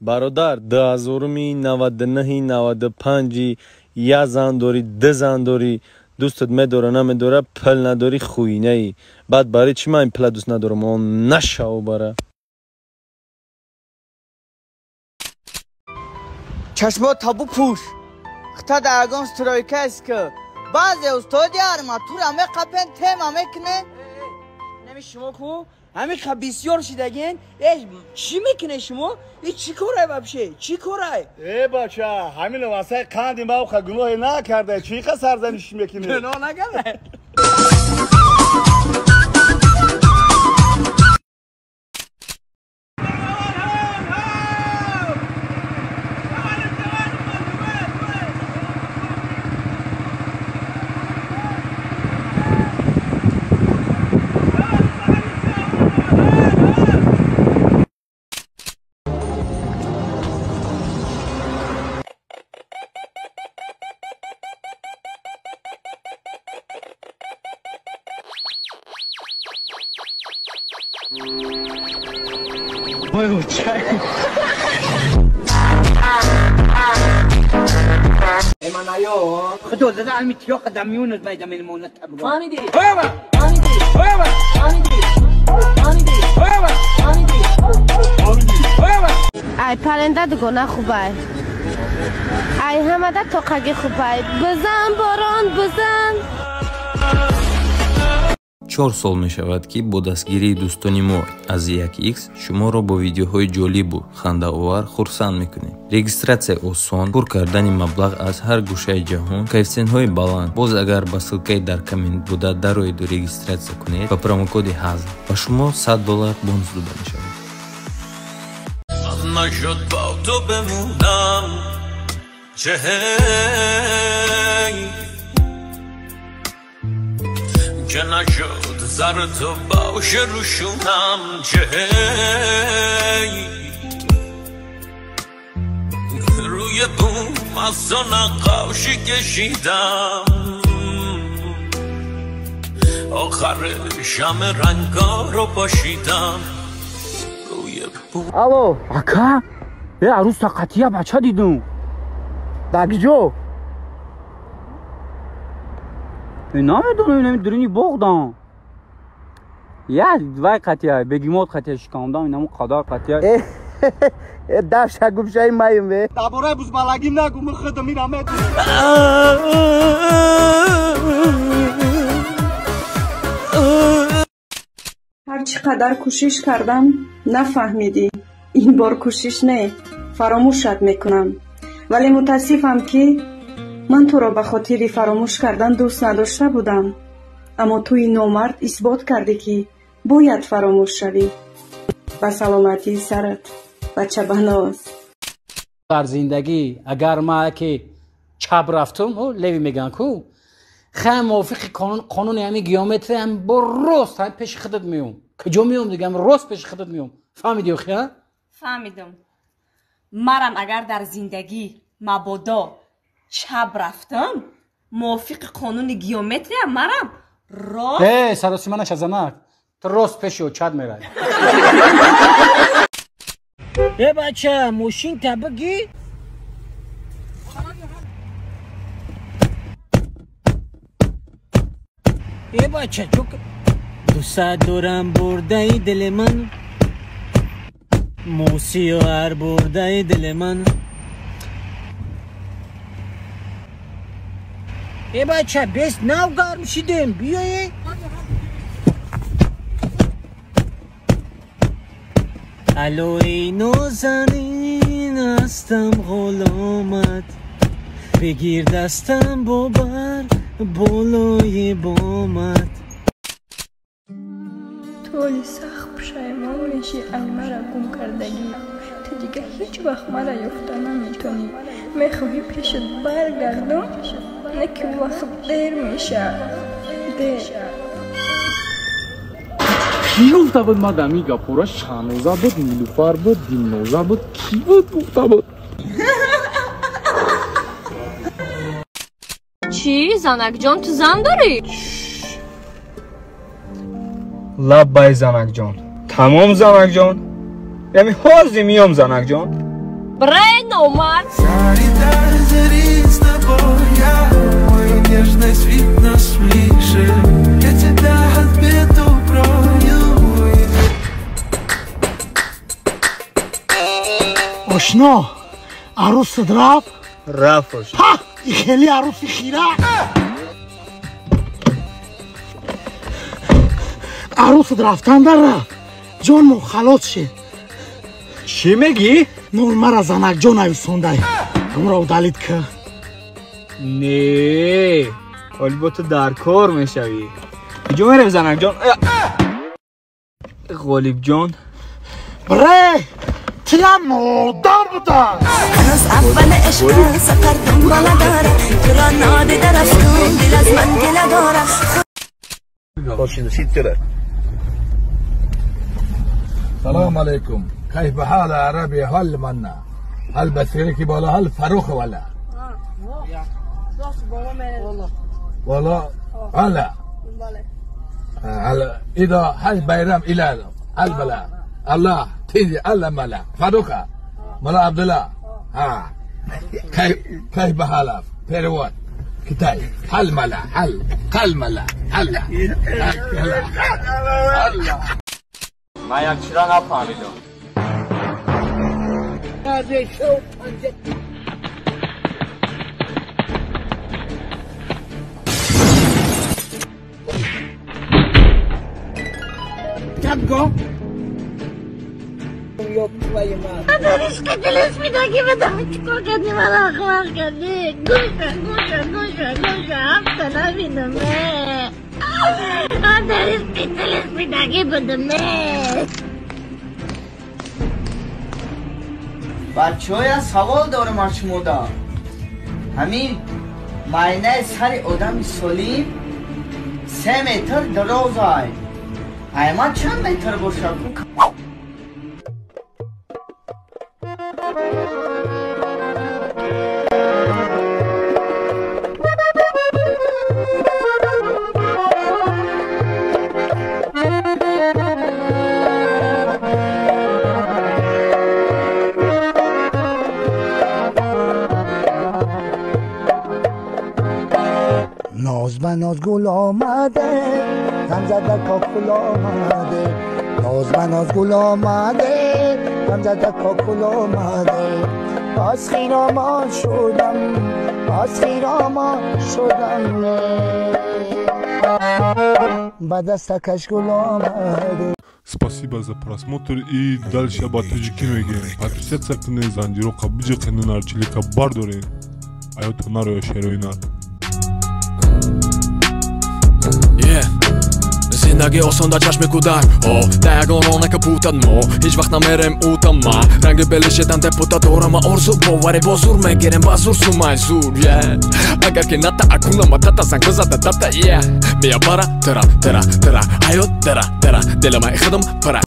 Бародар, 2099 95 я зан дорӣ, ду зан дорӣ, дӯстат медора намедора, пул надорӣ, хуинаӣ. Баъд барои чӣ ман ин пула дӯст надорам? Он нашав бара. Чашмо табу пӯш. Хта дар ягон стройка аст ки баъзе устоди арматура меқапен, тема мекунен. Нами шумо ку ҳамин қа бисёр шидаген. Э, чӣ мекунед шумо? И чӣ корай вообще? Чӣ корай? Э, бача, ҳамин васаи қанди ма қа гуноҳе накарда, чӣ қа сарзаниш мекунӣ? Гуноҳ накарда. Ай паренда дугона хубай, ай ҳамада тоқаги хубай, бизан борон бизан. 4 сол мешавад, ки бо дастгирии дӯстони мо аз 1x шуморо бо видеоҳои ҷолибу хандаовар хурсанд мекунем. Регистратсия осон, пур кардани маблағ аз ҳар гӯшаи ҷаҳон, коэффисиентҳои баланд. Боз агар ба ссылкаи дар коммент буда дароеду регистратсия кунед, ба промокоди ҳазл ба шумо $100 бонус дода мешавад. نشد با تو بمونم چه که نشد زر تو باشه روشونم چه روی بوم از تو نقاشی کشیدم، آخر شم رنگا رو پاشیدم. Алло, ака, э, арӯз тақатия бача дидум. Дар киҷо? Э, намедонам, инами дурини боғ дам. Я вай қатия, бегимот қатия шикамдам, инаму қадар қатия. Э, даша губшаи маем, э. Дар бораи бузбалагӣ нагӯ, ман худам ира медонам. Ҳар чӣ қадар кӯшиш кардам, нафаҳмидӣ. Ин бор кӯшиш не, фаромӯшат мекунам. Вале мутаассифам, ки ман туро ба хотири фаромӯш кардан дӯст надошта будам. Аммо туи номард исбот кардӣ, ки бояд фаромӯш шавӣ. Ба саломатии сарат, бачабаноз. Дар зиндагӣ агар ма ки чап рафтум, левый мегӯянд ку, хай мувофиқи қонуни ҳамин геометрия ҳам бо рост ҳам пеши худат меом. Куҷо меом дигам, рост пеши худат меом. Фаҳмидӣ охи, а? Фаҳмидам. Марам агар дар зиндагӣ мабодо чап рафтам, мувофиқи қонуни геометрия марам рост. Э, саросима наша, занак. Ту рост пеши очат меравӣ. Э, бача, мошин та бигӣ. Э, бача, чук дусад дорам, бурдаи дили ман, мусиёар бурдаи дили ман. Э, бача, бес нав гарм шидем, биёе. Аллои нозанин, ҳастам ғуломат, бигир дастам, бобар болои бомат. Ту ҳоли сахт пушаймон мешӣ ай мара гум кардагӣ. Ту дига ҳеҷ вақт мара ёфта наметонӣ. Мехоҳӣ пешат баргардам, не ки вақт дер мешавад, дер. Кӣ гуфта буд ман дар ин гапҳора? Шаҳноза буд, Нилуфар буд, Дилноза буд, кӣ буд гуфта буд? Чӣ, занакҷон, ту зан дорӣ? Лаббай, занакҷон. Тамом, занакҷон, яъне ҳозир миём, занакҷон. Брай номард. Зари с тобой я, мою нежность видно свыше. Я тебя от бед укрою. Ошно, арусат рафт? Рафт, ошно. Ҳа, и хеле аруси хира. Арусат рафтан дар рафт. Ҷонмо халос шед. Чӣ мегӣ? Нур мара занакҷон нависондай. Ҳамро удалить ка. Не, ҳоли бо ту дар кор мешавӣ. Куҷо мерем, занакҷон? Ғолибҷон. Бре, тиям нодам буда. هنوز اول عشق سفر دنباله داره تو را نادیده رفتم دل از من گله داره. السلام عليكم، كيف حال عربي؟ هل منا هل بسيرك ولا هل فاروق ولا والله هلا هلا اذا هل بيرام الى هل بلا الله تيجي الله ملا فاروق ملا عبد الله ها كيف حالك بيروت كتاي هل ملا هل هل ملا هلا هلا من یک چیرا نفهمیدم. Бачаҳоя, савол дорам аз шумода. Ҳамин майнаи сари одами солим 3 метр дарозай. Айма чанд метр бошад? ناز به ناز گل آمده، غمزده کاکل آمده. ناز به ناز گل آمده، غمزده کاکل آمده. باز خیرامان شدم، باز خیرامان شدم، ба дастакаш гул омаде. Спасибо за просмотр и дальше ба тоҷикӣ мегӯем. Подписаться кунед, занҷироқа биҷиқенед, нарчилика бардоред. Аёто нароя шероина. Зиндагӣ осон дар чашми кӯдак, да ягон ронака путад, мо ҳеҷ вақт намерем утама. Ранги белишедан депутат дорама, орзу боварӣ бо зур мегирем, ба зур сумай зур. Агар ки ната акунама тата занг бизада тата, мия бара тара тара тара ҳаёт дара дара дилама худам пара.